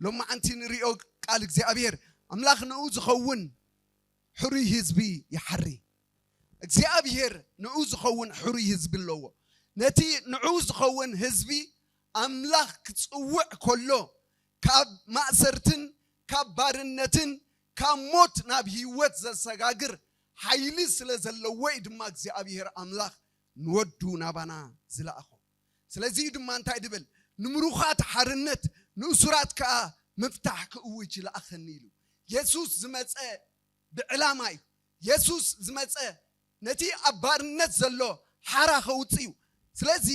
ሎማዓንቲ ንሪኦ ቃል እግዚኣብሔር ኣምላኽ ንኡ ዝኸውን ሕሩይ ህዝቢ ይሓሪ። እግዚኣብሔር ንኡ ዝኸውን ሕሩይ ህዝቢ ኣለዎ። ነቲ ንኡ ዝኸውን ህዝቢ ኣምላኽ ክጽውዕ ከሎ ካብ ማእሰርትን ካብ ባርነትን ካብ ሞት ናብ ህይወት ዘሰጋግር ሓይሊ ስለ ዘለዎ እዩ ድማ እግዚኣብሔር ኣምላኽ ንወዱ ናባና ዝለኣኾ። ስለዚ እዩ ድማ እንታይ ድብል? ንምሩኻት ሓርነት ንእሱራት ከኣ ምፍታሕ ክእውጅ ይለኣኸኒ ኢሉ። የሱስ ዝመጸ ብዕላማ እዩ። የሱስ ዝመጸ ነቲ ኣብ ባርነት ዘሎ ሓራ ከውጽእ እዩ። ስለዚ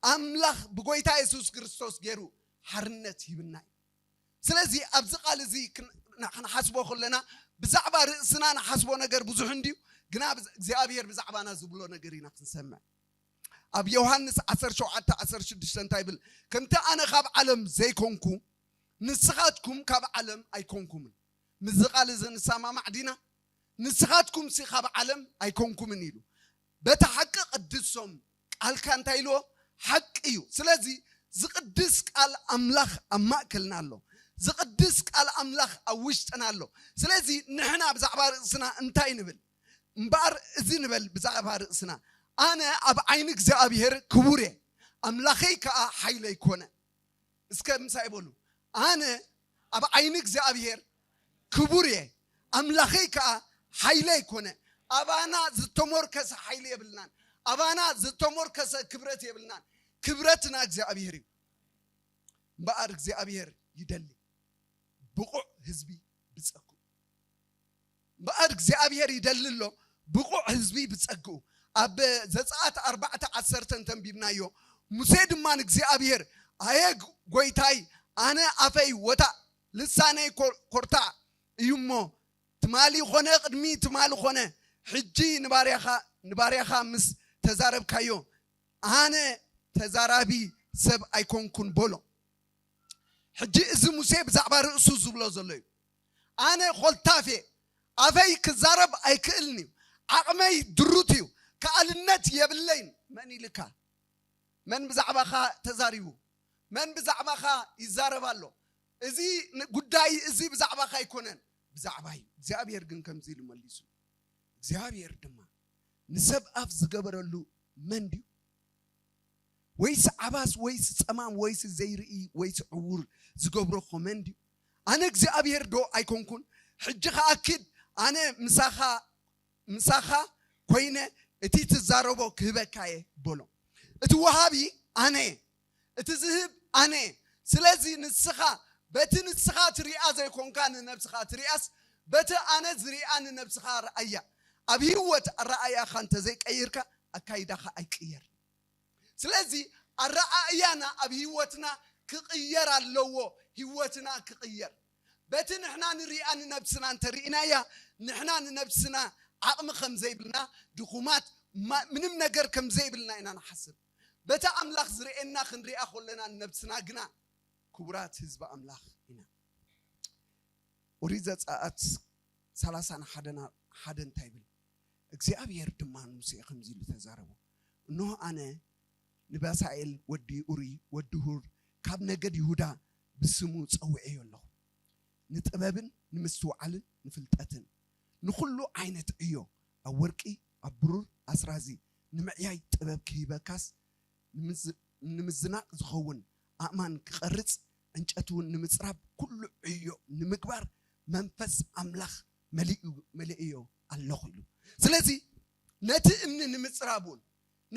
ኣምላኽ ብጎይታ የሱስ ክርስቶስ ገይሩ ሓርነት ሂብና እዩ። ስለዚ ኣብዚ ቃል እዚ ክን- ና- ክንሓስቦ ከለና ብዛዕባ ርእስና ንሓስቦ ነገር ብዙሕ እንድዩ፣ ግና ብዝ- እግዚኣብሔር ብዛዕባና ዝብሎ ነገር ኢና ክንሰምዕ። ኣብ ዮሃንስ ዓሰርተ ሸውዓተ ዓሰርተ ሽዱሽተ እንታይ ይብል? ከምቲ ኣነ ካብ ዓለም ዘይኮንኩ ንስኻትኩም ካብ ዓለም ኣይኮንኩምን። ምስዚ ቃል እዚ ንሰማማዕ ዲና? ንስኻትኩም ሲ ካብ ዓለም ኣይኮንኩምን ኢሉ። በታ ሓቂ ቅድሶም ቃልካ እንታይ ኢልዎ? ሓቂ እዩ። ስለዚ ዝቕድስ ቃል ኣምላኽ ኣብ ማእከልና ኣሎ። ዝቕድስ ቃል ኣምላኽ ኣብ ውሽጥና ኣሎ። ስለዚ ንሕና ብዛዕባ ርእስና እንታይ ንብል? እምበኣር እዚ ንበል ብዛዕባ ርእስና፣ ኣነ ኣብ ዓይኒ እግዚኣብሔር ክቡር እየ፣ ኣምላኸይ ከኣ ሓይለይ ኮነ። እስከ ምሳይ በሉ፣ ኣነ ኣብ ዓይኒ እግዚኣብሔር ክቡር እየ፣ ኣምላኸይ ከኣ ሓይለይ ኮነ። ኣባና ዝተሞርከሰ ሓይሊ የብልናን፣ ኣባና ዝተሞርከሰ ክብረት የብልናን። ክብረትና እግዚኣብሔር እዩ። እምበኣር እግዚኣብሔር ይደሊ ብቑዕ ህዝቢ ብጸግኡ። እምበኣር እግዚኣብሔር ይደሊ ኣሎ ብቑዕ ህዝቢ ብጸግኡ። ኣብ ዘጸኣት ኣርባዕተ ዓሰርተ እንተንቢብናዮ፣ ሙሴ ድማ ንእግዚኣብሔር፣ ኣየ ጎይታይ፣ ኣነ ኣፈይ ወታእ ልሳነይ ኮ- ኮርታዕ እዩ እሞ፣ ትማሊ ኾነ ቅድሚ ትማሊ ኾነ ሕጂ ንባርያኻ ንባርያኻ ምስ ተዛረብካዮ፣ ኣነ ተዛራቢ ሰብ ኣይኮንኩን በሎ። ሕጂ እዚ ሙሴ ብዛዕባ ርእሱ ዝብሎ ዘሎ እዩ። ኣነ ኾልታፍ እየ፣ ኣፈይ ክዛረብ ኣይክእልን እዩ፣ ዓቕመይ ድሩት እዩ፣ ከኣልነት የብለይን። መን ኢልካ? መን ብዛዕባኻ ተዛሪቡ? መን ብዛዕባኻ ይዛረብ ኣሎ? እዚ ን- ጉዳይ እዚ ብዛዕባኻ ኣይኮነን፣ ብዛዕባ እዩ። እግዚኣብሔር ግን ከምዚ ኢሉ መሊሱ። እግዚኣብሔር ድማ ንሰብ ኣፍ ዝገበረሉ መን ድዩ? ወይስ ዓባስ ወይስ ጸማም ወይስ ዘይርኢ ወይስ ዕውር ዝገብሮ ኾ መን ድዩ? ኣነ እግዚኣብሔር ዶ ኣይኮንኩን? ሕጂ ኸኣ ኪድ፣ ኣነ ምሳኻ ምሳኻ ኮይነ እቲ ትዛረቦ ክህበካ እየ በሎ። እቲ ወሃቢ ኣነ እየ፣ እቲ ዝህብ ኣነ እየ። ስለዚ ንስኻ በቲ ንስኻ ትሪኣ ዘይኮንካ ንነብስኻ ትሪኣስ፣ በቲ ኣነ ዝሪኣ ንነብስኻ ረኣያ። ኣብ ህይወት ኣረኣያኻ እንተዘይቀይርካ ኣካይዳኻ ኣይቅየር። ስለዚ ኣረኣእያና ኣብ ህይወትና ክቕየር ኣለዎ። ህይወትና ክቕየር በቲ ንሕና ንሪኣ ንነብስና እንተርኢናያ፣ ንሕና ንነብስና ዓቕሚ ከም ዘይብልና፣ ድኹማት፣ ማ- ምንም ነገር ከም ዘይብልና ኢና ንሓስብ። በቲ ኣምላኽ ዝርእየና ክንሪኣ ከለና ንነብስና ግና ክቡራት ህዝቢ ኣምላኽ ኢና። ኦሪት ዘጸኣት ሰላሳ ንሓደና ሓደ እንታይ ይብል? እግዚኣብሔር ድማ ንሙሴ ከምዚ ኢሉ ተዛረቦ፣ እንሆ ኣነ ንበሳኤል ወዲ ኡሪ ወዲ ሁር ካብ ነገድ ይሁዳ ብስሙ ጸዊዐዮ ኣለኹ፣ ንጥበብን ንምስትውዓልን ንፍልጠትን ንኹሉ ዓይነት ዕዮ ኣብ ወርቂ ኣብ ብሩር ኣስራዚ ንምዕያይ ጥበብ ክሂበካስ ንምዝ- ንምዝናቕ ዝኸውን ኣእማን ክቐርጽ ዕንጨት እውን ንምጽራብ ኩሉ ዕዮ ንምግባር መንፈስ ኣምላኽ መሊኡ መሊእዮ ኣለኹ ኢሉ። ስለዚ ነቲ እምኒ ንምጽራብ እውን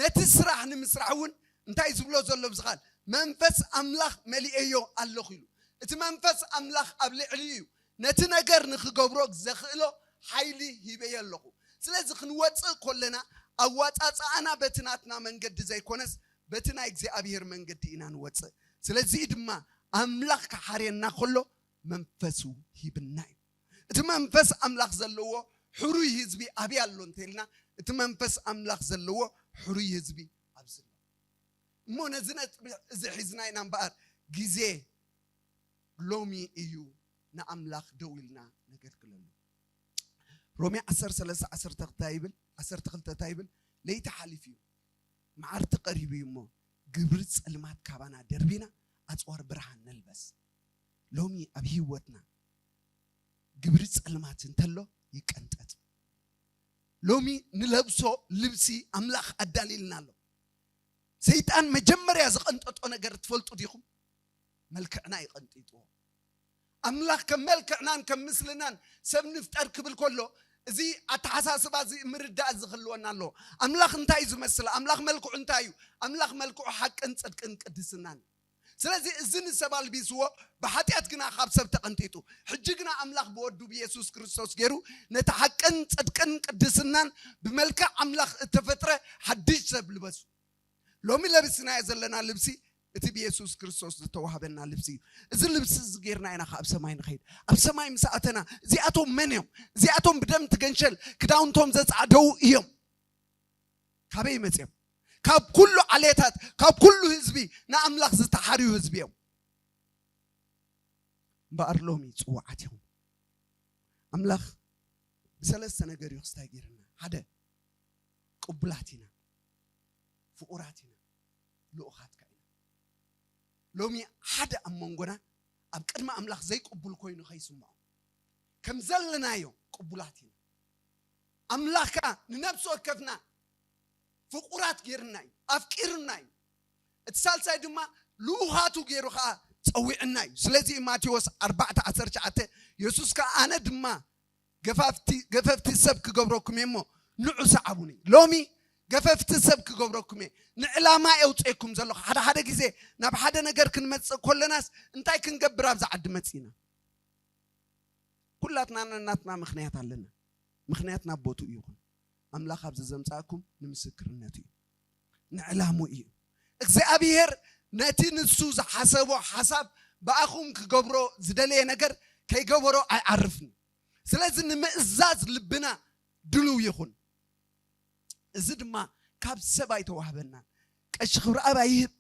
ነቲ ስራሕ ንምስራሕ እውን እንታይ ዝብሎ ዘሎ ብዝኻል መንፈስ ኣምላኽ መሊኤዮ ኣለኹ ኢሉ። እቲ መንፈስ ኣምላኽ ኣብ ልዕሊ እዩ። ነቲ ነገር ንኽገብሮ ዘኽእሎ ሓይሊ ሂበዮ ኣለኹ። ስለዚ ክንወፅእ ከለና ኣዋፃፅኣና በቲ ናትና መንገዲ ዘይኮነስ በቲ ናይ እግዚኣብሔር መንገዲ ኢና ንወፅእ። ስለዚ ድማ ኣምላኽ ክሓርየና ከሎ መንፈሱ ሂብና እዩ። እቲ መንፈስ ኣምላኽ ዘለዎ ሕሩይ ህዝቢ ኣበይ ኣሎ እንተኢልና፣ እቲ መንፈስ ኣምላኽ ዘለዎ ሕሩይ ህዝቢ ኣብዚ ኣሎ። እሞ ነዚ ነጥቢ እዚ ሒዝና ኢና እምበኣር ግዜ ሎሚ እዩ ንኣምላኽ ደው ኢልና ነገልግለሉ። ሮሜ ዓሰርተ ሰለስተ ዓሰርተ ክልተ ይብል፣ ዓሰርተ ክልተ እንታይ ይብል? ለይቲ ሓሊፉ እዩ፣ መዓልቲ ቀሪቡ እዩ እሞ ግብሪ ጸልማት ካባና ደርቢና ኣጽዋር ብርሃን ንልበስ። ሎሚ ኣብ ህይወትና ግብሪ ጸልማት እንተሎ ይቀንጠጥ። ሎሚ ንለብሶ ልብሲ ኣምላኽ ኣዳልይልና ኣሎ። ሰይጣን መጀመርያ ዝቐንጠጦ ነገር ትፈልጡ ዲኹም? መልክዕና ይቐንጢጥዎ። ኣምላኽ ከም መልክዕናን ከም ምስልናን ሰብ ንፍጠር ክብል ከሎ፣ እዚ ኣተሓሳስባ እዚ ምርዳእ እዚ ክህልወና ኣለዎ። ኣምላኽ እንታይ እዩ ዝመስል? ኣምላኽ መልክዑ እንታይ እዩ? ኣምላኽ መልክዑ ሓቅን ጽድቅን ቅድስናን እዩ። ስለዚ እዚ ንሰብ ኣልቢስዎ፣ ብሓጢኣት ግና ካብ ሰብ ተቐንጢጡ። ሕጂ ግና ኣምላኽ ብወዱ ብየሱስ ክርስቶስ ገይሩ ነቲ ሓቅን ጽድቅን ቅድስናን ብመልክዕ ኣምላኽ እተፈጥረ ሓድሽ ሰብ ልበሱ። ሎሚ ለቢስናዮ ዘለና ልብሲ እቲ ብየሱስ ክርስቶስ ዝተዋህበና ልብሲ እዩ። እዚ ልብሲ እዚ ጌርና ኢና ከ ኣብ ሰማይ ንኸይድ። ኣብ ሰማይ ምስ ኣተና፣ እዚኣቶም መን እዮም? እዚኣቶም ብደም ትገንሸል ክዳውንቶም ዘጻዕደው እዮም። ካበይ መጽዮም? ካብ ኩሉ ዓሌታት፣ ካብ ኩሉ ህዝቢ ንኣምላኽ ዝተሓርዩ ህዝቢ እዮም። እምበኣር ሎሚ ጽዋዓት ኢኹም። ኣምላኽ ብሰለስተ ነገር እዩ ክስታይ ገይርና። ሓደ፣ ቅቡላት ኢና፣ ፍቑራት ኢና፣ ልኡኻትካ ኢና። ሎሚ ሓደ ኣብ መንጎና ኣብ ቅድሚ ኣምላኽ ዘይቅቡል ኮይኑ ከይስምዖ፣ ከም ዘለናዮ ቅቡላት ኢና። ኣምላኽ ከኣ ንነብሲ ወከፍና ፍቑራት ጌርና እዩ፣ ኣፍቂርና እዩ። እቲ ሳልሳይ ድማ ልኡኻቱ ገይሩ ከኣ ጸዊዕና እዩ። ስለዚ ማቴዎስ ኣርባዕተ ዓሰርተ ትሽዓተ፣ የሱስ ከኣ ኣነ ድማ ገፋፍቲ፣ ገፈፍቲ ሰብ ክገብረኩም እየ እሞ ንዑ ሰዓቡኒ። ሎሚ ገፈፍቲ ሰብ ክገብረኩም እየ፣ ንዕላማ እየ ኣውፅኤኩም ዘለኹ። ሓደ ሓደ ግዜ ናብ ሓደ ነገር ክንመፅእ ከለናስ እንታይ ክንገብር ኣብዚ ዓዲ መፂና? ኩላትና ነናትና ምኽንያት ኣለና። ምኽንያት ናብ ቦትኡ ይኹን። ኣምላኽ ኣብዚ ዘምጻእኩም ንምስክርነቱ እዩ፣ ንዕላሙ እዩ። እግዚኣብሔር ነቲ ንሱ ዝሓሰቦ ሓሳብ ብኣኹም ክገብሮ ዝደለየ ነገር ከይገበሮ ኣይዓርፍን። ስለዚ ንምእዛዝ ልብና ድሉው ይኹን። እዚ ድማ ካብ ሰብ ኣይተዋህበናን። ቀሺ ክብረኣብ ኣይህብ፣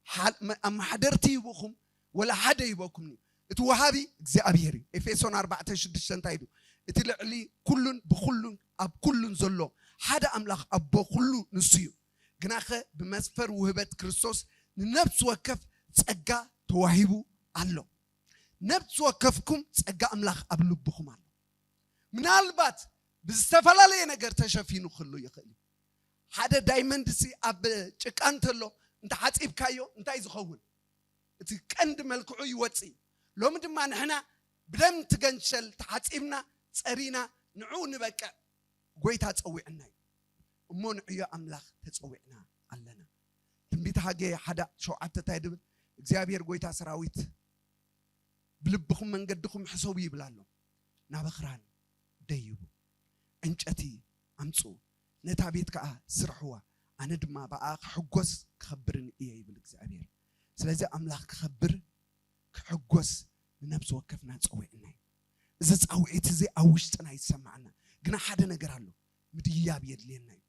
ሓል-፣ መ-፣ ኣመሓደርቲ ይህብኹም፣ ወላ ሓደ ይህበኩምኒ። እቲ ወሃቢ እግዚኣብሔር እዩ። ኤፌሶን ኣርባዕተ ሽዱሽተ እንታይ ኢሉ? እቲ ልዕሊ ኩሉን ብኹሉን ኣብ ኩሉን ዘሎ ሓደ ኣምላኽ ኣቦ ኩሉ ንሱ እዩ። ግናኸ ብመስፈር ውህበት ክርስቶስ ንነፍሲ ወከፍ ጸጋ ተዋሂቡ ኣሎ። ነፍሲ ወከፍኩም ጸጋ ኣምላኽ ኣብ ልብኹም ኣሎ። ምናልባት ብዝተፈላለየ ነገር ተሸፊኑ ክህሉ ይኽእል እዩ። ሓደ ዳይመንድ ሲ ኣብ ጭቃ እንተሎ እንተሓጺብካዮ እንታይ ዝኸውን? እቲ ቀንዲ መልክዑ ይወጽእ እዩ። ሎሚ ድማ ንሕና ብደም ትገንሸል ተሓጺብና ጸሪና ንዕኡ ንበቅዕ ጎይታ ጸዊዕና እዩ። እሞ ንዕዮ ኣምላኽ ተጸዊዕና ኣለና። ትንቢት ሃጌ ሓደ ሸውዓተ እንታይ ድብል? እግዚኣብሔር ጎይታ ሰራዊት ብልብኹም መንገድኹም ሕሰቡ ይብል ኣሎ። ናብ ኣኽራን ደይቡ፣ ዕንጨቲ ኣምጽኡ፣ ነታ ቤት ከኣ ስርሕዋ፣ ኣነ ድማ ብኣ ክሕጎስ ክኸብርን እየ ይብል እግዚኣብሔር። ስለዚ ኣምላኽ ክኸብር ክሕጎስ ንነብሲ ወከፍና ጸዊዕና እዩ። እዚ ጻውዒት እዚ ኣብ ውሽጥና ይሰማዓና። ግና ሓደ ነገር ኣሎ፣ ምድያብ የድልየና እዩ።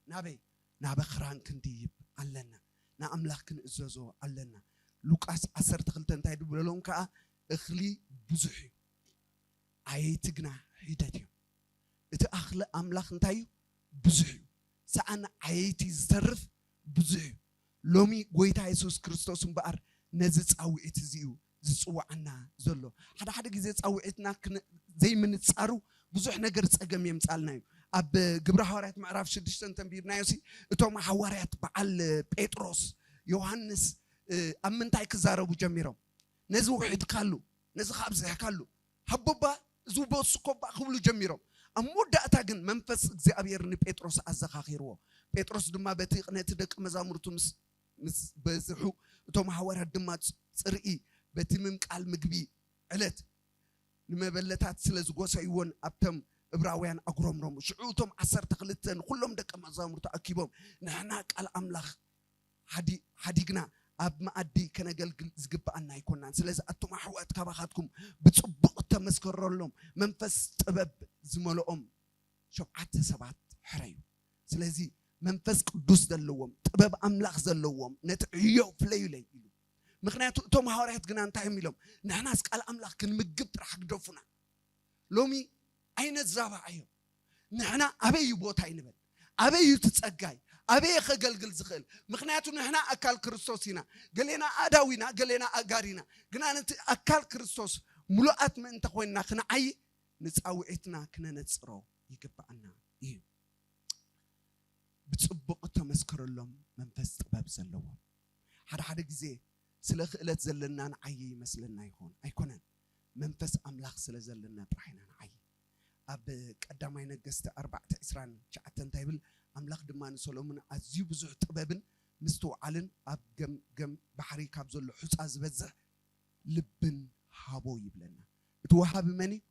ናበይ? ናብ ኣኽራን ክንድይብ ኣለና። ንኣምላኽ ክንእዘዞ ኣለና። ሉቃስ ዓሰርተ ክልተ እንታይ ድብለሎም ከኣ? እኽሊ ብዙሕ እዩ፣ ኣየይቲ ግና ሒደት እዮም። እቲ ኣኽሊ ኣምላኽ እንታይ እዩ? ብዙሕ እዩ። ሰኣን ኣየይቲ ዝተርፍ ብዙሕ እዩ። ሎሚ ጎይታ የሱስ ክርስቶስ እምበኣር ነዚ ጻውዒት እዚ እዩ ዝጽውዓና ዘሎ። ሓደ ሓደ ግዜ ጻውዒትና ክን-፣ ዘይምንጻሩ ብዙሕ ነገር ጸገም የምጻልና እዩ። ኣብ ግብረ ሃዋርያት ምዕራፍ ሽዱሽተ እንተንቢብናዮ ሲ፣ እቶም ሃዋርያት በዓል ጴጥሮስ፣ ዮሃንስ፣ እ፣ ኣብ ምንታይ ክዛረቡ ጀሚሮም? ነዚ ውሒድካሉ፣ ነዚ ከ ኣብዚሕካሉ፣ ሃቦባ፣ እዚ ቦስ እኮ እባ ክብሉ ጀሚሮም። ኣብ መወዳእታ ግን መንፈስ እግዚኣብሔር ንጴጥሮስ ኣዘኻኺርዎ። ጴጥሮስ ድማ በቲ ነቲ ደቂ መዛሙርቱ ምስ፣ ምስ በዝሑ፣ እቶም ሃዋርያት ድማ ጽ-፣ ጽርኢ በቲ ምምቃል ምግቢ ዕለት ንመበለታት ስለ ዝጎሰይዎን ኣብቶም እብራውያን ኣጉረምረሙ። ሽዑ እቶም ዓሰርተ ክልተ ንኹሎም ደቂ መዛሙርቱ ኣኪቦም፣ ንሕና ቃል ኣምላኽ ሓዲ-፣ ሓዲግና ኣብ መኣዲ ከነገልግል ዝግብኣና ኣይኮናን። ስለዚ ኣቱም ኣሕዋት ካባኻትኩም ብጽቡቕ እተመስከረሎም መንፈስ ጥበብ ዝመልኦም ሸውዓተ ሰባት ሕረዩ። ስለዚ መንፈስ ቅዱስ ዘለዎም፣ ጥበብ ኣምላኽ ዘለዎም ነቲ ዕዮ ፍለዩለይ ኢሉ። ምኽንያቱ እቶም ሃዋርያት ግና እንታይ እዮም ኢሎም? ንሕናስ ቃል ኣምላኽ ክንምግብ ጥራሕ ግደፉና። ሎሚ ኣይነዛባዓዮም። ንሕና ኣበይ እዩ ቦታ ይንበል? ኣበይ እዩ እቲ ጸጋይ? ኣበየ ከገልግል ዝኽእል? ምኽንያቱ ንሕና ኣካል ክርስቶስ ኢና። ገሌና ኣእዳው ኢና፣ ገሌና ኣእጋር ኢና። ግና ነቲ ኣካል ክርስቶስ ምሉኣት ምእንቲ ኮይንና ክንዓይ ንጻውዒትና ክነነጽሮ ይግብኣና እዩ። ብጽቡቕ እተመስከረሎም መንፈስ ጥበብ ዘለዎም። ሓደ ሓደ ግዜ ስለ ክእለት ዘለና ንዓይ ይመስለና ይኾን? ኣይኮነን። መንፈስ ኣምላኽ ስለ ዘለና ጥራሕ ኢና ንዓይ። ኣብ ቀዳማይ ነገስቲ ኣርባዕተ ዕስራን ትሽዓተን እንታይ ይብል? ኣምላኽ ድማ ንሰሎሞን ኣዝዩ ብዙሕ ጥበብን ምስትውዓልን ኣብ ገምገም ባሕሪ ካብ ዘሎ ሑጻ ዝበዝሕ ልብን ሃቦ ይብለና። እቲ ወሃቢ መን እዩ?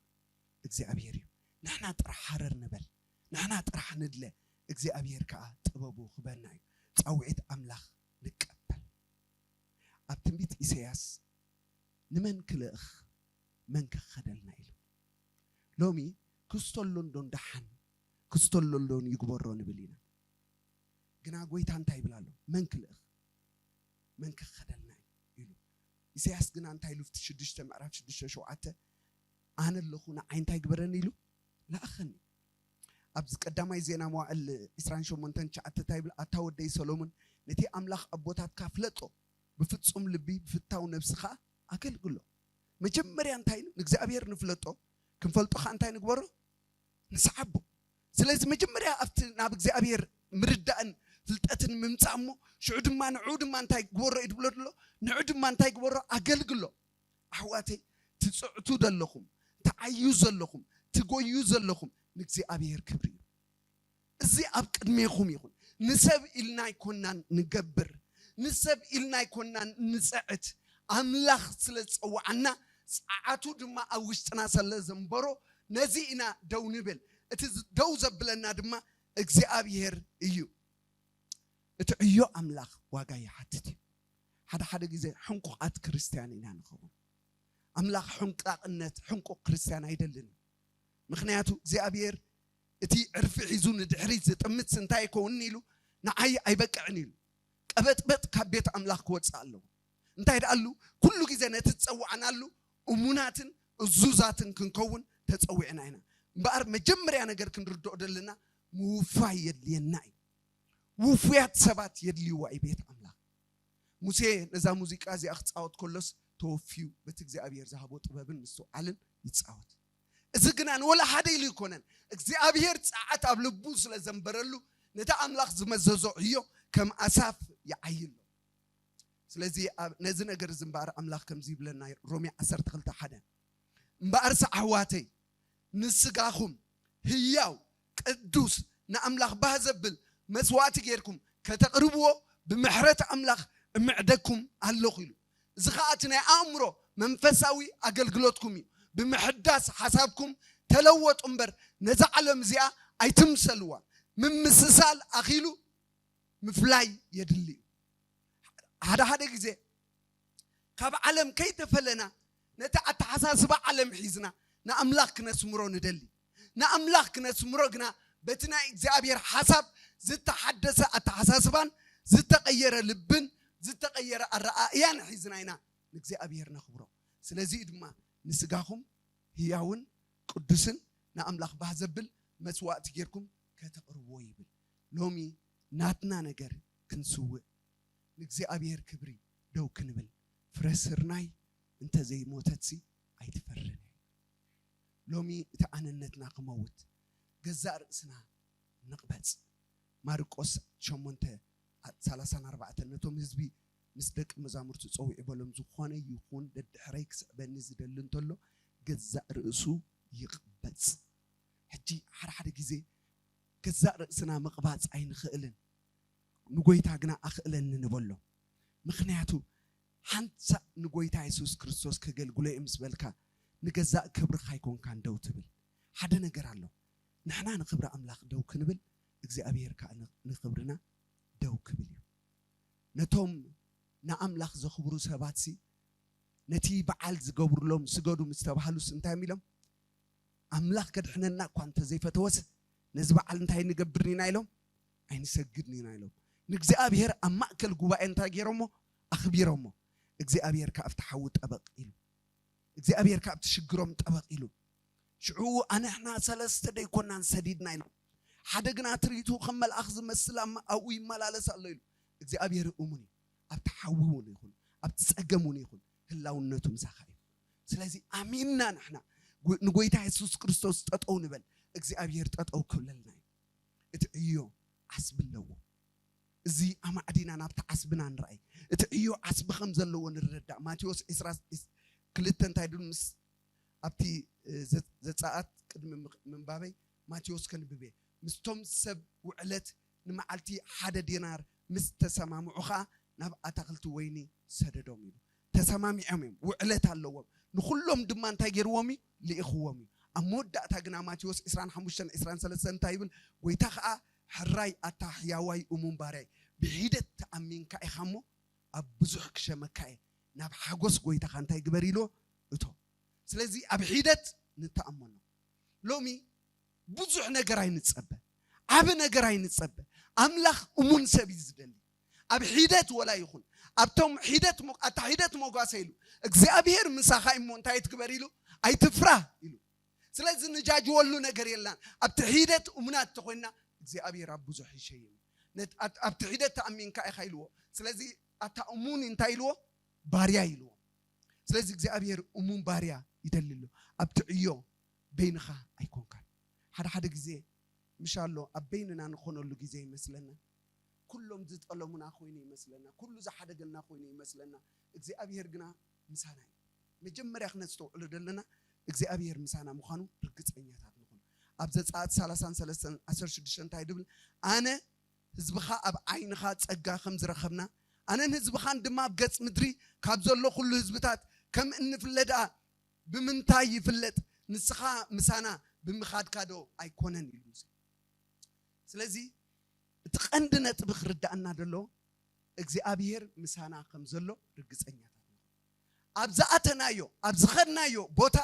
እግዚኣብሔር እዩ። ንሕና ጥራሕ ሃረር ንበል፣ ንሕና ጥራሕ ንድለ፣ እግዚኣብሔር ከዓ ጥበቡ ክበና እዩ። ጻውዒት ኣምላኽ ንቀበል። ኣብ ትንቢት ኢሳያስ ንመን ክልእኽ፣ መን ክኸደልና ኢሉ። ሎሚ ክስቶ ኣሎ እንዶ ደሓን፣ ክስቶ ኣሎ እንዶ ይግበሮ ንብል ኢና። ግና ጎይታ እንታይ ይብል ኣሎ? መን ክልእኽ፣ መን ክኸደልና እዩ ኢሉ። ኢሳያስ ግና እንታይ ኢሉ? ኣብቲ ሽዱሽተ ምዕራፍ ሽዱሽተ ሸውዓተ ኣነ ኣለኹ ንዓይ እንታይ ግበረኒ ኢሉ ለኣኸኒ። ኣብዚ ቀዳማይ ዜና መዋዕል ዕስራን ሸሞንተን ትሽዓተ እንታይ ይብል? ኣታ ወደይ ሰሎሞን ነቲ ኣምላኽ ኣቦታትካ ፍለጦ፣ ብፍጹም ልቢ ብፍታው ነብሲ ኸኣ ኣገልግሎ። መጀመርያ እንታይ ኢሉ? ንእግዚኣብሔር ንፍለጦ፣ ክንፈልጦ ኸኣ እንታይ ንግበሮ? ንስዓቦ። ስለዚ መጀመርያ ኣብቲ ናብ እግዚኣብሔር ምርዳእን ፍልጠትን ምምጻእ እሞ ሽዑ ድማ ንዕኡ ድማ እንታይ ግበሮ እዩ ድብሎ ድሎ? ንዕኡ ድማ እንታይ ግበሮ? ኣገልግሎ። ኣሕዋተይ ትጽዕቱ ዘለኹም፣ ትዓዩ ዘለኹም፣ ትጎዩ ዘለኹም ንእግዚኣብሔር ክብሪ እዩ። እዚ ኣብ ቅድሜኹም ይኹን። ንሰብ ኢልና ኣይኮናን ንገብር፣ ንሰብ ኢልና ኣይኮናን ንጽዕት። ኣምላኽ ስለ ዝጸውዓና፣ ጸዓቱ ድማ ኣብ ውሽጥና ስለ ዘንበሮ፣ ነዚ ኢና ደው ንብል። እቲ ዝ-፣ ደው ዘብለና ድማ እግዚኣብሔር እዩ። እቲ ዕዮ ኣምላኽ ዋጋ ይሓትት እዩ። ሓደ ሓደ ግዜ ሕንቁቓት ክርስትያን ኢና ንኸውን። ኣምላኽ ሕንቃቕነት፣ ሕንቁቕ ክርስትያን ኣይደልን እዩ። ምኽንያቱ እግዚኣብሔር እቲ ዕርፊ ሒዙ ንድሕሪት ዝጥምት እንታይ ይከውን ኢሉ፣ ንዓይ ኣይበቅዕን ኢሉ። ቀበጥበጥ ካብ ቤት ኣምላኽ ክወጽእ ኣለዎ። እንታይ ደኣሉ? ኩሉ ግዜ ነቲ ዝጸዋዕናሉ እሙናትን እዙዛትን ክንከውን ተጸዊዕና ኢና። እምበኣር መጀመርያ ነገር ክንርድኦ ዘለና ምውፋይ የድልየና እዩ። ውፉያት ሰባት የድልይዋ እዩ ቤት ኣምላኽ። ሙሴ ነዛ ሙዚቃ እዚኣ ክጻወት ከሎስ ተወፍዩ በቲ እግዚኣብሔር ዝሃቦ ጥበብን ምስትውዓልን ይጻወት። እዚ ግና ንወላ ሓደ ኢሉ ኣይኮነን። እግዚኣብሔር ጸዓት ኣብ ልቡ ስለ ዘንበረሉ ነቲ ኣምላኽ ዝመዘዞ ዕዮ ከም ኣሳፍ ይዓይሎ። ስለዚ ኣብ-፣ ነዚ ነገር እዚ እምበኣር ኣምላኽ ከምዚ ይብለና፣ ሮሜ ዓሰርተ ክልተ ሓደ፣ እምበኣርስ ኣሕዋተይ ንስጋኹም ህያው ቅዱስ ንኣምላኽ ባህ ዘብል መስዋእቲ ጌርኩም ከተቕርብዎ ብምሕረት ኣምላኽ እምዕደኩም ኣለኹ ኢሉ። እዚ ኸኣ እቲ ናይ ኣእምሮ መንፈሳዊ ኣገልግሎትኩም እዩ። ብምሕዳስ ሓሳብኩም ተለወጡ እምበር ነዛ ዓለም እዚኣ ኣይትምሰልዋ። ምምስሳል ኣኺሉ ምፍላይ የድሊ እዩ። ሓደ ሓደ ግዜ ካብ ዓለም ከይተፈለና ነቲ ኣተሓሳስባ ዓለም ሒዝና ንኣምላኽ ክነስምሮ ንደሊ። ንኣምላኽ ክነስምሮ ግና በቲ ናይ እግዚኣብሔር ሓሳብ ዝተሓደሰ ኣተሓሳስባን ዝተቐየረ ልብን ዝተቐየረ ኣረኣእያን ሒዝና ኢና ንእግዚኣብሔር ነኽብሮ። ስለዚ ድማ ንስጋኹም ህያውን ቅዱስን ንኣምላኽ ባህ ዘብል መስዋእቲ ጌርኩም ከተቕርብዎ ይብል። ሎሚ ናትና ነገር ክንስውእ ንእግዚኣብሔር ክብሪ ደው ክንብል፣ ፍረ ስርናይ እንተ ዘይሞተትሲ ኣይትፈርን እያ። ሎሚ እቲ ኣነነትና ክመውት፣ ገዛእ ርእስና ንቕበጽ። ማርቆስ ሸሞንተ ሰላሳን ኣርባዕተን ነቶም ህዝቢ ምስ ደቂ መዛሙርቱ ጸዊዑ በሎም፣ ዝኾነ ይኹን ደድሕረይ ክስዕበኒ ዝደሊ እንተሎ ገዛእ ርእሱ ይቕበጽ። ሕጂ ሓደ ሓደ ግዜ ገዛእ ርእስና ምቕባጽ ኣይንኽእልን። ንጎይታ ግና ኣኽእለኒ ንበሎ። ምኽንያቱ ሓንሳእ ንጎይታ የሱስ ክርስቶስ ከገልግሎ እየ ምስ በልካ ንገዛእ ክብርኻ ኣይኮንካን ደው ትብል። ሓደ ነገር ኣሎ። ንሕና ንኽብሪ ኣምላኽ ደው ክንብል እግዚኣብሔር ከኣ ን-፣ ንኽብርና ደው ክብል እዩ። ነቶም ንኣምላኽ ዘኽብሩ ሰባትሲ ነቲ በዓል ዝገብሩሎም ስገዱ ምስ ተባህሉስ እንታይ እዮም ኢሎም? ኣምላኽ ከድሕነና እኳ እንተዘይፈተወስ ነዚ በዓል እንታይ ንገብርን ኢና ኢሎም? ኣይንሰግድን ኢና ኢሎም። ንእግዚኣብሔር ኣብ ማእከል ጉባኤ እንታይ ገይሮሞ? ኣኽቢሮሞ። እግዚኣብሔር ከኣ ኣብቲ ሓዊ ጠበቕ ኢሉ። እግዚኣብሔር ከኣ ኣብቲ ሽግሮም ጠበቕ ኢሉ። ሽዑ ኣንሕና ሰለስተ ደይኮናን ሰዲድና ኢሎም። ሓደ ግና ትርኢቱ ከም መልኣኽ ዝመስል ኣብ ኣብኡ ይመላለስ ኣሎ ኢሉ። እግዚኣብሔር እሙን እዩ። ኣብቲ ሓዊ እውን ይኹን ኣብቲ ጸገም እውን ይኹን ህላውነቱ ምሳኻ እዩ። ስለዚ ኣሚንና ንሕና ጎ- ንጎይታ የሱስ ክርስቶስ ጠጠው ንበል። እግዚኣብሔር ጠጠው ክብለልና እዩ። እቲ ዕዮ ዓስቢ ኣለዎ። እዚ ኣማዕዲና ናብቲ ዓስብና ንርኣይ። እቲ ዕዮ ዓስቢ ከም ዘለዎ ንረዳእ። ማቴዎስ ዕስራ ክልተ እንታይ ድብል ምስ ኣብቲ ዘ- ዘጸኣት ቅድሚ ምኽ- ምንባበይ ማቴዎስ ከንብብ እየ። ምስቶም ሰብ ውዕለት ንመዓልቲ ሓደ ዲናር ምስ ተሰማምዑ ኸኣ ናብ ኣታኽልቲ ወይኒ ሰደዶም ኢሉ። ተሰማሚዖም እዮም፣ ውዕለት ኣለዎም። ንኹሎም ድማ እንታይ ገይርዎም እዩ? ልኢኽዎም እዩ። ኣብ መወዳእታ ግና ማቴዎስ ዕስራን ሓሙሽተን ዕስራን ሰለስተን እንታይ ይብል? ጎይታ ኸኣ ሕራይ ኣታ ሕያዋይ እሙን ባርያይ፣ ብሒደት ተኣሚንካ ኢኻ እሞ ኣብ ብዙሕ ክሸመካ እየ፣ ናብ ሓጎስ ጎይታኻ እንታይ ግበር ኢልዎ? እቶ። ስለዚ ኣብ ሒደት ንተኣመኖ። ሎሚ ብዙሕ ነገር ኣይንጸበ፣ ዓቢ ነገር ኣይንጸበ። ኣምላኽ እሙን ሰብ እዩ ዝደሊ። ኣብ ሒደት ወላ ይኹን ኣብቶም ሒደት ሞ- ኣታ ሒደት ሞጓሰ ኢሉ እግዚኣብሔር ምሳኻ እሞ እንታይ ትግበር ኢሉ ኣይትፍራህ ኢሉ። ስለዚ ንጃጅወሉ ነገር የላን። ኣብቲ ሒደት እሙናት ተኾይና እግዚኣብሔር ኣብ ብዙሕ ይሸይም። ነት- ኣብ- ኣብቲ ሒደት ተኣሚንካ ኢኻ ኢልዎ። ስለዚ ኣታ እሙን እንታይ ኢልዎ? ባርያ ኢልዎ። ስለዚ እግዚኣብሔር እሙን ባርያ ይደሊ ኣሎ። ኣብቲ ዕዮ በይንኻ ኣይኮንካን። ሓደ ሓደ ግዜ ምሻሎ ኣብ በይንና ንኾነሉ ግዜ ይመስለና። ኩሎም ዝጠለሙና ኮይኑ ይመስለና፣ ኩሉ ዝሓደገልና ኮይኑ ይመስለና። እግዚኣብሔር ግና ምሳና እዩ። መጀመርያ ክነስተውዕሎ ዘለና እግዚኣብሔር ምሳና ምዃኑ ርግጸኛታት ንኹን። ኣብ ዘጸኣት ሰላሳን ሰለስተን ዓሰርተ ሽዱሽተ እንታይ ድብል? ኣነ ህዝብኻ ኣብ ዓይንኻ ጸጋ ከም ዝረኸብና ኣነን ህዝብኻን ድማ ኣብ ገጽ ምድሪ ካብ ዘሎ ኩሉ ህዝብታት ከም እንፍለዳ ብምንታይ ይፍለጥ? ንስኻ ምሳና ብምኻድካ ዶ ኣይኮነን? ኢሉ ሙሴ። ስለዚ እቲ ቀንዲ ነጥቢ ክርዳእና ደሎ እግዚኣብሔር ምሳና ከም ዘሎ ርግጸኛታት ንኹን። ኣብ ዝኣተናዮ ኣብ ዝኸድናዮ ቦታ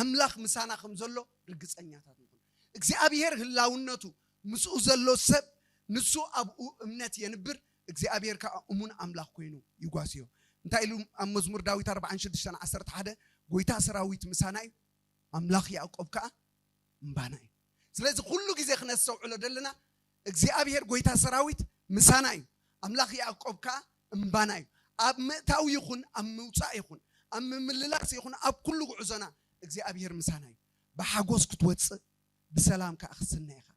ኣምላኽ ምሳና ከም ዘሎ ርግጸኛታት ንኹን። እግዚኣብሔር ህላውነቱ ምስኡ ዘሎ ሰብ ንሱ ኣብኡ እምነት የንብር፣ እግዚኣብሔር ከዓ እሙን ኣምላኽ ኮይኑ ይጓስዮ። እንታይ ኢሉ ኣብ መዝሙር ዳዊት ኣርባዓን ሽዱሽተን ዓሰርተ ሓደ? ጎይታ ሰራዊት ምሳና እዩ፣ ኣምላኽ ያዕቆብ ከዓ እምባና እዩ። ስለዚ ኩሉ ግዜ ክነስተውዕሎ ዘለና እግዚኣብሔር ጎይታ ሰራዊት ምሳና እዩ፣ ኣምላኽ ያዕቆብ ከዓ እምባና እዩ። ኣብ ምእታው ይኹን ኣብ ምውፃእ ይኹን ኣብ ምምልላስ ይኹን ኣብ ኩሉ ጉዕዞና እግዚኣብሔር ምሳና እዩ። ብሓጎስ ክትወፅእ ብሰላም ከዓ ክስነ ኢኻ።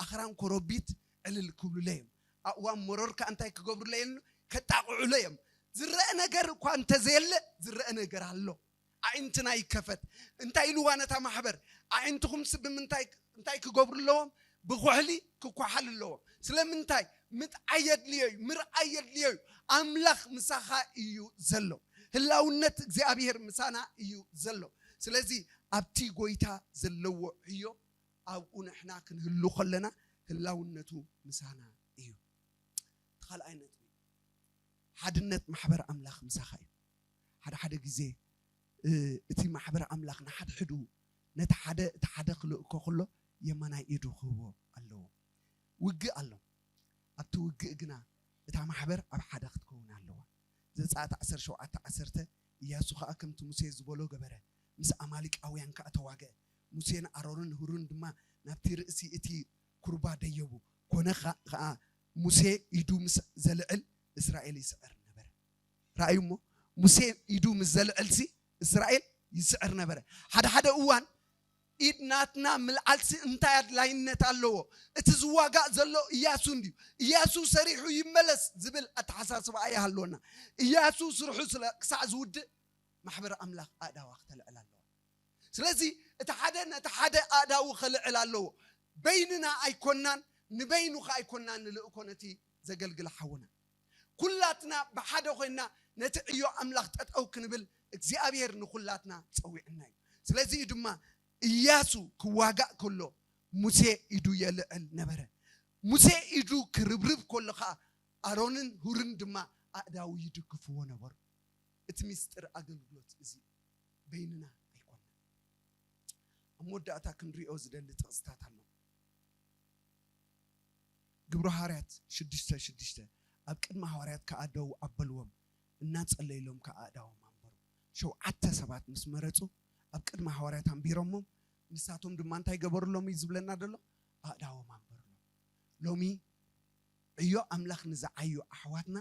ኣኽራን ኮረቢት ዕልል ክብሉለ እዮም። ኣእዋም መሮር ከዓ እንታይ ክገብሩለ እዮም? ከጣቕዑለ እዮም። ዝረአ ነገር እኳ እንተዘየለ ዝረአ ነገር ኣሎ። ኣዒንትና ይከፈት። እንታይ ኢልዋ ነታ ማሕበር? ኣዒንትኹምስ ብምንታይ እንታይ ክገብሩ ኣለዎም? ብኹሕሊ ክኳሓል ኣለዎም። ስለምንታይ? ምጥዓይ የድልዮ እዩ፣ ምርኣይ የድልዮ እዩ። ኣምላኽ ምሳኻ እዩ ዘሎ። ህላውነት እግዚኣብሔር ምሳና እዩ ዘሎ። ስለዚ ኣብቲ ጎይታ ዘለዎ ዕዮ ኣብኡ ንሕና ክንህሉ ከለና ህላውነቱ ምሳና እዩ። እቲ ካልኣይ ነጥቢ ሓድነት ማሕበር ኣምላኽ ምሳኻ እዩ። ሓደ ሓደ ግዜ እቲ ማሕበር ኣምላኽ ንሓድሕዱ ነቲ ሓደ እቲ ሓደ ክልእኮ ከሎ የማናይ ኢዱ ክህቦ ኣለዎ። ውግእ ኣሎ። ኣብቲ ውግእ ግና እታ ማሕበር ኣብ ሓደ ክትከውን ኣለዋ። ዘጸኣት ዓሰርተ ሸውዓተ ዓሰርተ፣ ኢያሱ ኸኣ ከምቲ ሙሴ ዝበሎ ገበረ፣ ምስ ኣማሊቃውያን ከኣ ተዋግአ። ሙሴን ኣሮንን ሁርን ድማ ናብቲ ርእሲ እቲ ኩርባ ደየቡ። ኮነ ኸኣ ሙሴ ኢዱ ምስ ዘልዕል እስራኤል ይስዕር ነበረ። ረኣዩ እሞ ሙሴ ኢዱ ምስ ዘልዕልሲ እስራኤል ይስዕር ነበረ። ሓደ ሓደ እዋን ኢድ ናትና ምልዓልሲ እንታይ ኣድላይነት ኣለዎ? እቲ ዝዋጋእ ዘሎ እያሱ እንድዩ። እያሱ ሰሪሑ ይመለስ ዝብል ኣተሓሳስባ ኣይሃልወና። እያሱ ስርሑ ስለ ክሳዕ ዝውድእ ማሕበር ኣምላኽ ኣእዳዋ ክተልዕል ኣለዋ። ስለዚ እቲ ሓደ ነቲ ሓደ ኣእዳዉ ከልዕል ኣለዎ። በይንና ኣይኮናን፣ ንበይኑ ከ ኣይኮናን ንልእኮ ነቲ ዘገልግል ሓውና። ኩላትና ብሓደ ኮይና ነቲ ዕዮ ኣምላኽ ጠጠው ክንብል እግዚኣብሔር ንኩላትና ጸዊዕና እዩ። ስለዚ እዩ ድማ እያሱ ክዋጋእ ከሎ ሙሴ ኢዱ የልዕል ነበረ። ሙሴ ኢዱ ክርብርብ ከሎ ከዓ ኣሮንን ሁርን ድማ ኣእዳዉ ይድግፍዎ ነበሩ። እቲ ምስጢር ኣገልግሎት እዚ በይንና ኣይኮነን። ኣብ መወዳእታ ክንሪኦ ዝደሊ ጥቕስታት ኣሎ። ግብሪ ሃዋርያት ሽዱሽተ ሽዱሽተ፣ ኣብ ቅድሚ ሃዋርያት ከኣ ደው ኣበልዎም፣ እናጸለይሎም ከኣ ኣእዳዎም ኣንበሩ። ሸውዓተ ሰባት ምስ መረጹ ኣብ ቅድሚ ሃዋርያት ኣንቢሮሞም፣ ንሳቶም ድማ እንታይ ገበሩሎም እዩ ዝብለና ዘሎ? ኣእዳዎም ኣንበሩሎም። ሎሚ ዕዮ ኣምላኽ ንዝዓዩ ኣሕዋትና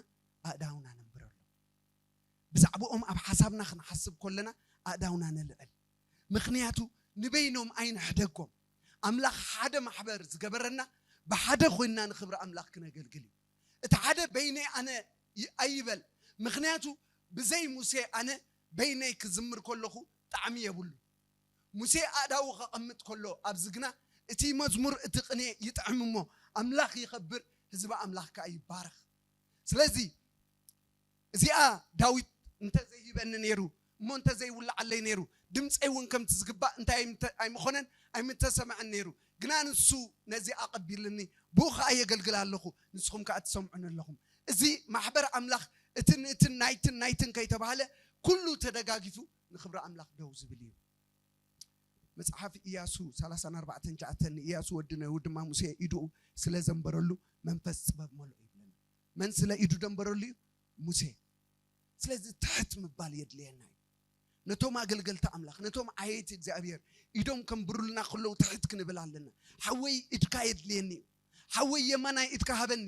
ኣእዳውና ነንብረሎም። ብዛዕባኦም ኣብ ሓሳብና ክንሓስብ ከለና ኣእዳውና ነልዕል። ምኽንያቱ ንበይኖም ኣይንሕደጎም። ኣምላኽ ሓደ ማሕበር ዝገበረና ብሓደ ኮይንና ንኽብሪ ኣምላኽ ክነገልግል እዩ። እቲ ሓደ በይነይ ኣነ ይ- ኣይበል። ምኽንያቱ ብዘይ ሙሴ ኣነ በይነይ ክዝምር ከለኹ ጣዕሚ የብሉ። ሙሴ ኣእዳዉ ከቐምጥ ከሎ ኣብዚ ግና እቲ መዝሙር እቲ ቅኔ ይጥዕም እሞ ኣምላኽ ይኸብር፣ ህዝቢ ኣምላኽ ከኣ ይባረኽ። ስለዚ እዚኣ ዳዊት እንተዘይሂበኒ ነይሩ እሞ እንተዘይውልዓለይ ነይሩ ድምፀይ እውን ከምቲ ዝግባእ እንታይ ኣይምተ- ኣይምኾነን ኣይምተሰምዐን ነይሩ። ግና ንሱ ነዚ ኣቐቢልኒ ብኡ ከዓ የገልግል ኣለኹ፣ ንስኹም ከዓ ትሰምዑን ኣለኹም። እዚ ማሕበር ኣምላኽ እትን እትን ናይትን ናይትን ከይተባህለ ኩሉ ተደጋጊፉ ንኽብሪ ኣምላኽ ደው ዝብል እዩ። መጽሓፍ ኢያሱ ሰላሳን ኣርባዕተን ትሽዓተን ንኢያሱ ወዲ ነዊ ድማ ሙሴ ኢድኡ ስለ ዘንበረሉ መንፈስ ጥበብ መልኦ ይብለና። መን ስለ ኢዱ ደንበረሉ እዩ? ሙሴ። ስለዚ ትሕት ምባል የድልየና እዩ። ነቶም ኣገልገልቲ ኣምላኽ፣ ነቶም ዓየይቲ እግዚኣብሔር ኢዶም ከንብሩልና ከለዉ ትሕት ክንብል ኣለና። ሓወይ ኢድካ የድልየኒ እዩ። ሓወይ የማናይ ኢድካ ሃበኒ።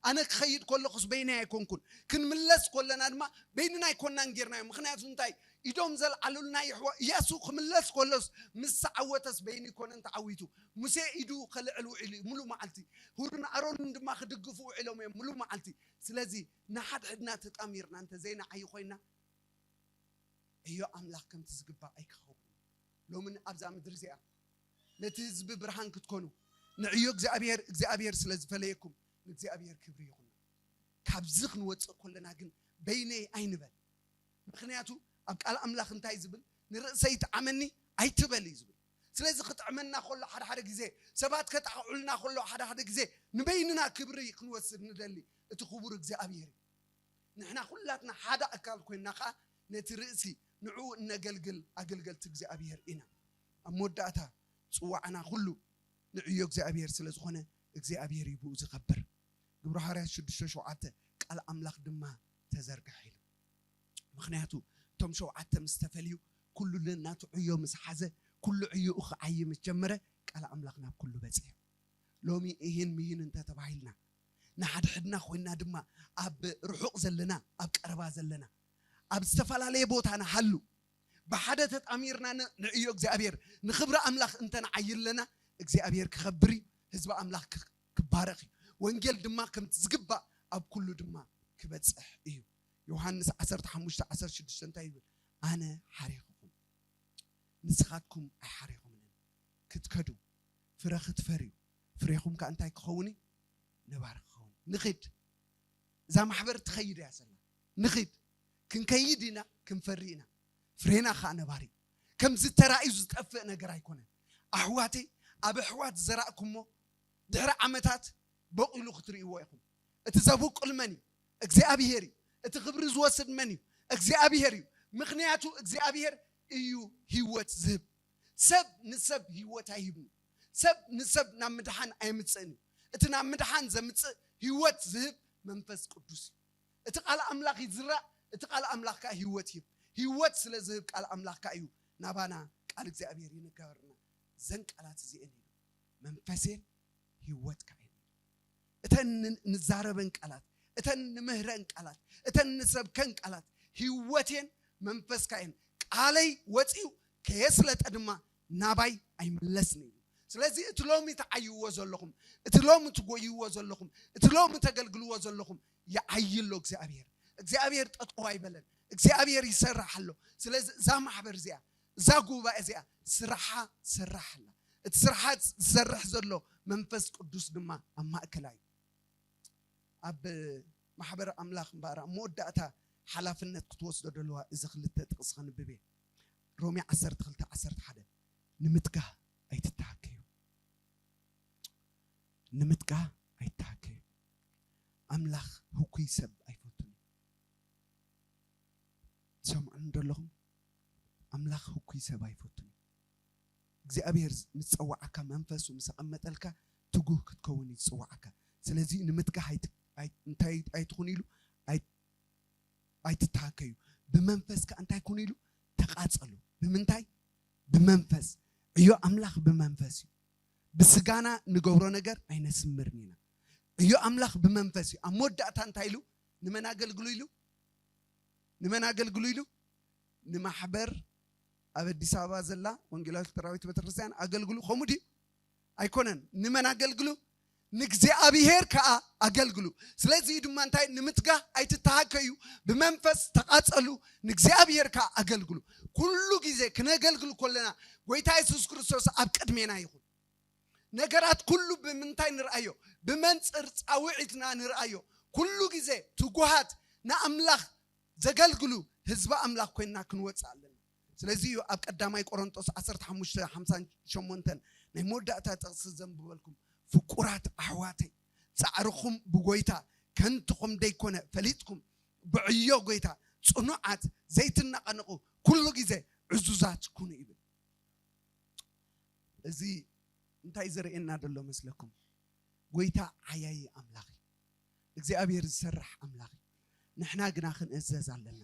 ኣነ ክኸይድ ከለኹስ በይነይ ኣይኮንኩን። ክንምለስ ከለና ድማ በይንና ኣይኮንናን ጌርናዮ። ምኽንያቱ እንታይ? ኢዶም ዘልዓሉልና ይሕዋ- ኢያሱ ክምለስ ከሎስ ምስ ተዓወተስ በይኑ ኣይኮነን ተዓዊቱ። ሙሴ ኢዱ ከልዕል ውዒሉ እዩ። ሙሉእ መዓልቲ ሁርን ኣሮንን ድማ ክድግፉ ውዒሎም እዮም ሙሉእ መዓልቲ። ስለዚ ንሓድሕድና ተጣሚርና እንተዘይንዓይ ኮይና ዕዮ ኣምላኽ ከምቲ ዝግባእ ኣይክኸውን። ሎምን ኣብዛ ምድሪ እዚኣ ነቲ ህዝቢ ብርሃን ክትኮኑ ንዕዮ እግዚኣብሔር እግዚኣብሔር ስለ ዝፈለየኩም ንእግዚኣብሔር ክብሪ ይኹን። ካብዚ ክንወፅእ ከለና ግን በይነይ ኣይንበል። ምኽንያቱ ኣብ ቃል ኣምላኽ እንታይ ዝብል? ንርእሰይ ይጥዓመኒ ኣይትበል እዩ ዝብል። ስለዚ ክጥዕመና ከሎ ሓደ ሓደ ግዜ ሰባት ከጣቕዑልና ከሎ ሓደ ሓደ ግዜ ንበይንና ክብሪ ክንወስድ ንደሊ። እቲ ክቡር እግዚኣብሔር እዩ። ንሕና ኩላትና ሓደ ኣካል ኮይንና ከዓ ነቲ ርእሲ ንዕኡ እነገልግል ኣገልገልቲ እግዚኣብሔር ኢና። ኣብ መወዳእታ ፅዋዕና ኩሉ ንዕዮ እግዚኣብሔር ስለ ዝኾነ እግዚኣብሔር እዩ ብኡ ዝኸብር። ግብረ ሃዋርያት ሽዱሽተ ሸውዓተ ቃል ኣምላኽ ድማ ተዘርግሐ ኢሉ። ምኽንያቱ እቶም ሸውዓተ ምስ ተፈልዩ ኩሉ ነናቱ ዕዮ ምስ ሓዘ ኩሉ ዕዮኡ ክዓይ ምስ ጀመረ ቃል ኣምላኽ ናብ ኩሉ በፅሑ። ሎሚ እሂን ምሂን እንተተባሂልና ንሓድሕድና ኮይንና ድማ ኣብ ርሑቕ ዘለና ኣብ ቀረባ ዘለና ኣብ ዝተፈላለየ ቦታ ንሃሉ ብሓደ ተጣሚርና ን- ንዕዮ እግዚኣብሔር ንኽብሪ ኣምላኽ እንተንዓይ ኣለና እግዚኣብሔር ክኸብር እዩ። ህዝቢ ኣምላኽ ክባረኽ እዩ። ወንጌል ድማ ከምቲ ዝግባእ ኣብ ኩሉ ድማ ክበፅሕ እዩ። ዮሃንስ ዓሰርተ ሓሙሽተ ዓሰርተ ሽዱሽተ እንታይ ይብል? ኣነ ሓሬኽኹም ንስኻትኩም ኣይሓሬኹምን ክትከዱ ፍረ ክትፈርዩ ፍሬኹም ከ እንታይ ክኸውን እዩ? ነባሪ ክኸውን። ንኺድ እዛ ማሕበር ትኸይድ እያ ዘላ። ንኺድ ክንከይድ ኢና ክንፈሪ ኢና። ፍሬና ከዓ ነባሪ ከምዚ ተራእዩ ዝጠፍእ ነገር ኣይኮነን። ኣሕዋተይ ኣብ ኣሕዋት ዝዘራእኩሞ ድሕሪ ዓመታት በቂሉ ክትርእይዎ ኢኹም። እቲ ዘብቁል መን እዩ? እግዚኣብሄር እዩ። እቲ ክብሪ ዝወስድ መን እዩ? እግዚኣብሄር እዩ። ምኽንያቱ እግዚኣብሄር እዩ ህይወት ዝህብ። ሰብ ንሰብ ህይወት ኣይህብን። ሰብ ንሰብ ናብ ምድሓን ኣየምፅእን እዩ። እቲ ናብ ምድሓን ዘምፅእ ህይወት ዝህብ መንፈስ ቅዱስ እዩ። እቲ ቃል ኣምላኽ ይዝራእ፣ እቲ ቃል ኣምላኽ ከዓ ህይወት ይህብ። ህይወት ስለ ዝህብ ቃል ኣምላኽ ከዓ እዩ ናባና ቃል እግዚኣብሔር ይንገርና። እዘን ቃላት እዚአን እዩ መንፈሴን ህይወትካ እየን። እተን ን- ንዛረበን ቃላት፣ እተን ንምህረን ቃላት፣ እተን ንሰብከን ቃላት ህይወቴን መንፈስካ እየን። ቃለይ ወፂኡ ከየስለጠ ድማ ናባይ ኣይምለስን እዩ። ስለዚ እቲ ሎሚ ትዓይዎ ዘለኹም፣ እቲ ሎሚ ትጎይዎ ዘለኹም፣ እቲ ሎሚ ተገልግልዎ ዘለኹም ይዓይሎ እግዚኣብሔር። እግዚኣብሔር ጠጠው ኣይበለን። እግዚኣብሔር ይሰርሕ ኣሎ። ስለዚ እዛ ማሕበር እዚኣ እዛ ጉባኤ እዚኣ ስራሓ ትሰርሕ ኣላ። እቲ ስራሓ ዝሰርሕ ዘሎ መንፈስ ቅዱስ ድማ ኣብ ማእከላ እዩ። ኣብ ማሕበር ኣምላኽ እምበኣር ኣብ መወዳእታ ሓላፍነት ክትወስዶ ዘለዋ እዚ ክልተ ጥቕሲ ከንብብ እየ። ሮሜ ዓሰርተ ክልተ ዓሰርተ ሓደ ንምትጋህ ኣይትተሃከዩ። ንምትጋህ ኣይትተሃከዩ። ኣምላኽ ህኩይ ሰብ ኣይፈቱን እዩ። ትሰምዑኒ ዶ ኣለኹም? ኣምላኽ ህኩይ ሰብ ኣይፈቱን እዩ። እግዚኣብሔር ምስ ጸዋዓካ መንፈሱ ምስ ኣቐመጠልካ ትጉህ ክትከውን እዩ ዝጽዋዓካ። ስለዚ ንምትጋህ ኣይት- ኣይ- እንታይ ኣይትኹን ኢሉ ኣይ- ኣይትተሃከዩ። ብመንፈስካ እንታይ ኩን ኢሉ ተቓጸሉ። ብምንታይ? ብመንፈስ። ዕዮ ኣምላኽ ብመንፈስ እዩ። ብስጋና ንገብሮ ነገር ኣይነስምርን ኢና። እዩ ኣምላኽ ብመንፈስ እዩ። ኣብ መወዳእታ እንታይ ኢሉ? ንመን ኣገልግሉ ኢሉ? ንመን ኣገልግሉ ኢሉ? ንማሕበር ኣብ ኣዲስ ኣበባ ዘላ ወንጌላዊት ልተራዊት ቤተክርስትያን ኣገልግሉ። ከምኡ ድዩ? ኣይኮነን። ንመን ኣገልግሉ? ንእግዚኣብሔር ከዓ ኣገልግሉ። ስለዚ ድማ እንታይ? ንምትጋህ ኣይትተሃከዩ፣ ብመንፈስ ተቓጸሉ፣ ንእግዚኣብሔር ከዓ ኣገልግሉ። ኩሉ ግዜ ክነገልግል ከለና ጎይታ የሱስ ክርስቶስ ኣብ ቅድሜና ይኹን። ነገራት ኩሉ ብምንታይ ንርኣዮ? ብመንጽር ጻውዒትና ንርኣዮ። ኩሉ ግዜ ትጉሃት ንኣምላኽ ዘገልግሉ ህዝቢ ኣምላኽ ኮይንና ክንወጽእ ኣለና። ስለዚ እዩ ኣብ ቀዳማይ ቆሮንጦስ ዓሰርተ ሓሙሽተ ሓምሳን ሸሞንተን ናይ መወዳእታ ጥቕሲ ዘንብበልኩም፣ ፍቁራት ኣሕዋተይ፣ ጻዕርኹም ብጎይታ ከንቱ ከም ደይኮነ ፈሊጥኩም፣ ብዕዮ ጎይታ ጽኑዓት ዘይትነቐነቑ፣ ኩሉ ግዜ ዕዙዛት ኩኑ ይብል። እዚ እንታይ ዘርእየና ዘሎ መስለኩም? ጎይታ ዓያዪ ኣምላኽ እዩ። እግዚኣብሔር ዝሰርሕ ኣምላኽ እዩ። ንሕና ግና ክንእዘዝ ኣለና።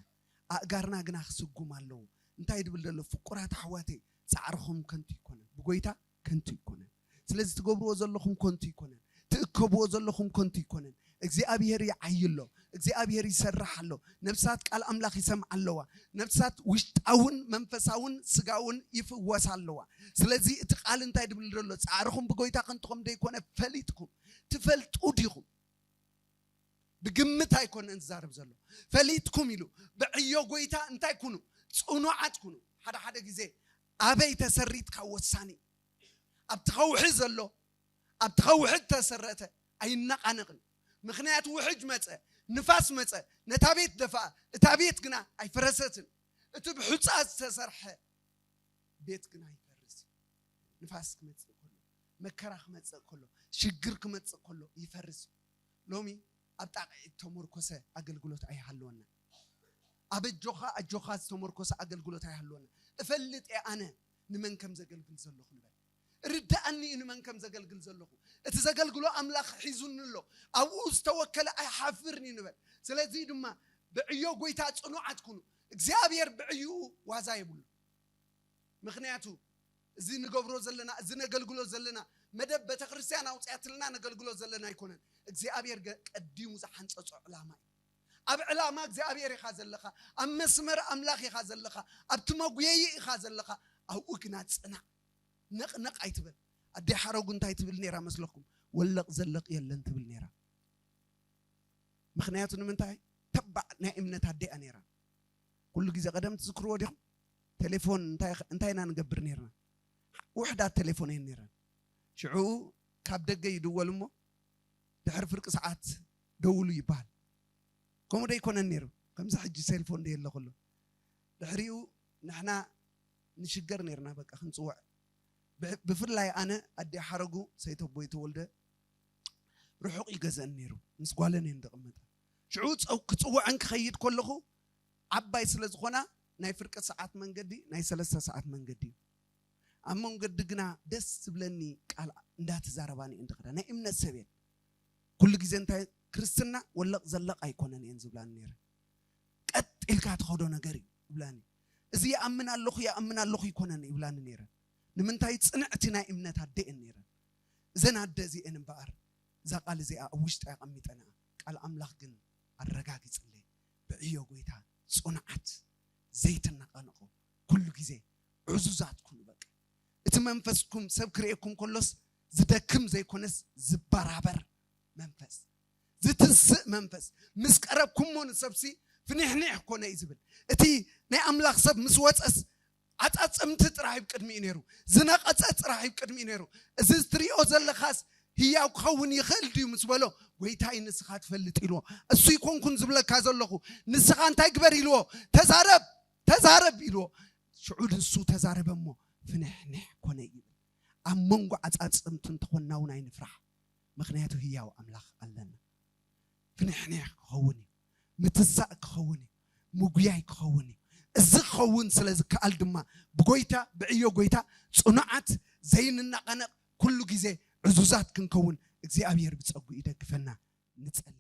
ኣእጋርና ግና ክስጉም ኣለዎ። እንታይ ድብል ዘሎ? ፍቁራት ኣሕዋተይ፣ ጻዕርኹም ከንቱ ይኮነን፣ ብጎይታ ከንቱ ይኮነን። ስለዚ ትገብርዎ ዘለኹም ከንቱ ይኮነን፣ ትእከብዎ ዘለኹም ከንቱ ይኮነን። እግዚኣብሔር ይዓዪ ኣሎ፣ እግዚኣብሔር ይሰርሕ ኣሎ። ነፍሳት ቃል ኣምላኽ ይሰምዓ ኣለዋ። ነፍሳት ውሽጣውን መንፈሳውን ስጋውን ይፍወሳ ኣለዋ። ስለዚ እቲ ቃል እንታይ ድብል ዘሎ? ጻዕርኹም ብጎይታ ከንቱ ከም ደይኮነ ፈሊጥኩም ትፈልጡ ዲኹም? ብግምት ኣይኮነን ዝዛረብ ዘሎ፣ ፈሊጥኩም ኢሉ። ብዕዮ ጎይታ እንታይ ኩኑ? ጽኑዓት ኩኑ። ሓደ ሓደ ግዜ ኣበይ ተሰሪትካ ወሳኒ። ኣብቲ ከውሒ ዘሎ፣ ኣብቲ ከውሒ ተሰረተ ኣይነቓነቕን። ምኽንያቱ ውሕጅ መጸ፣ ንፋስ መጸ፣ ነታ ቤት ደፍኣ፣ እታ ቤት ግና ኣይፈረሰትን። እቲ ብሑጻ ዝተሰርሐ ቤት ግና ይፈርስ። ንፋስ ክመጽእ ከሎ፣ መከራ ክመጽእ ከሎ፣ ሽግር ክመጽእ ከሎ ይፈርስ። ሎሚ ኣብ ጣቕዒት ተመርኮሰ ኣገልግሎት ኣይሃለወና። ኣብ ኣጆኻ ኣጆኻ ዝተመርኮሰ ኣገልግሎት ኣይሃለወና። እፈልጥ እየ ኣነ ንመን ከም ዘገልግል ዘለኹ ንበል። ርድኣኒ እዩ ንመን ከም ዘገልግል ዘለኹ። እቲ ዘገልግሎ ኣምላኽ ሒዙኒ ኣሎ። ኣብኡ ዝተወከለ ኣይሓፍርን እዩ ንበል። ስለዚ ድማ ብዕዮ ጎይታ ጽኑዓት ኩኑ። እግዚኣብሔር ብዕይኡ ዋዛ የብሉ። ምኽንያቱ እዚ ንገብሮ ዘለና፣ እዚ ነገልግሎ ዘለና መደብ ቤተክርስትያን ኣውፅኣትልና ነገልግሎ ዘለና ኣይኮነን። እግዚኣብሔር ገ-፣ ቀዲሙ ዝሓንፀፆ ዕላማ እዩ። ኣብ ዕላማ እግዚኣብሔር ኢኻ ዘለኻ፣ ኣብ መስመር ኣምላኽ ኢኻ ዘለኻ፣ ኣብቲ መጉየዪ ኢኻ ዘለኻ። ኣብኡ ግና ፅናዕ፣ ነቕነቕ ኣይትበል። ኣደይ ሓረጉ እንታይ ትብል ነይራ መስለኩም? ወለቕ ዘለቕ የለን ትብል ነይራ። ምኽንያቱ ንምንታይ? ተባዕ ናይ እምነት ኣደ እያ ነይራ። ኩሉ ግዜ ቀደም ትዝክርዎ ዲኹም? ቴሌፎን እንታይ፣ እንታይ ኢና ንገብር ነይርና? ውሕዳት ቴሌፎን እየን ነይረን። ሽዑ ካብ ደገ ይድወል እሞ ድሕሪ ፍርቂ ሰዓት ደውሉ ይበሃል። ከምኡ ዶ ኣይኮነን ነይሩ? ከምዚ ሕጂ ሴልፎን ዶ የለ ኩሉ። ድሕሪኡ ንሕና ንሽገር ነይርና በቃ ክንጽውዕ። ብ-፣ ብፍላይ ኣነ ኣደ ሓረጉ ሰይተቦይ ተወልደ ርሑቕ እዩ ገዘን ነይሩ። ምስ ጓለን እየን ዝቕመጣ። ሽዑ ጸው-፣ ክጽውዐን ክኸይድ ከለኹ ዓባይ ስለ ዝኾና ናይ ፍርቂ ሰዓት መንገዲ፣ ናይ ሰለስተ ሰዓት መንገዲ እዩ። ኣብ መንገዲ ግና ደስ ዝብለኒ ቃል እንዳተዛረባኒ እየን ዝኸዳ። ናይ እምነት ሰብ እየን። ኩሉ ግዜ እንታይ ክርስትና ወለቕ ዘለቕ ኣይኮነን እየን ዝብላኒ ነይረን። ቀጥ ኢልካ ትኸዶ ነገር እዩ ይብላኒ። እዚ ይኣምን ኣለኹ፣ ይኣምን ኣለኹ ይኮነን ይብላኒ ነይረን። ንምንታይ? ጽንዕቲ ናይ እምነት ኣደ እየን ነይረን። እዘን ኣደ እዚአን እምበኣር እዛ ቃል እዚኣ ኣብ ውሽጢ ኣቐሚጠንኣ። ቃል ኣምላኽ ግን ኣረጋጊጽለይ። ብዕዮ ጎይታ ጽኑዓት ዘይትነቓነቑ፣ ኩሉ ግዜ ዕዙዛት ኩኑ። በቃ እቲ መንፈስኩም ሰብ ክርእየኩም ከሎስ ዝደክም ዘይኮነስ ዝበራበር መንፈስ፣ ዝትስእ መንፈስ። ምስ ቀረብኩሞ ንሰብሲ ፍኒሕኒሕ ኮነ እዩ ዝብል። እቲ ናይ ኣምላኽ ሰብ ምስ ወጸስ ዓጻጽምቲ ጥራሕ እዩ ቅድሚኡ ነይሩ፣ ዝነቐጸ ጥራሕ እዩ ቅድሚኡ ነይሩ። እዚ እትሪኦ ዘለኻስ ህያው ክኸውን ይኽእል ድዩ ምስ በሎ፣ ጎይታይ ንስኻ ትፈልጥ ኢልዎ። እሱ ይኮንኩን ዝብለካ ዘለኹ፣ ንስኻ እንታይ ግበር ኢልዎ፣ ተዛረብ፣ ተዛረብ ኢልዎ። ሽዑ ንሱ ተዛረበ እሞ ፍንሕንሕ ኮነ ይብል። ኣብ መንጎ ዓጻጽምቲ እንተኾንና እውን ኣይንፍራሕ፣ ምኽንያቱ ህያው ኣምላኽ ኣለና። ፍንሕንሕ ክኸውን እዩ፣ ምትሳእ ክኸውን እዩ፣ ምጉያይ ክኸውን እዩ። እዚ ክኸውን ስለ ዝከኣል ድማ ብጎይታ፣ ብዕዮ ጎይታ ጽኑዓት፣ ዘይንነቐነቕ፣ ኩሉ ግዜ ዕዙዛት ክንከውን እግዚኣብሔር ብጸጉ ይደግፈና። ንጸሊ።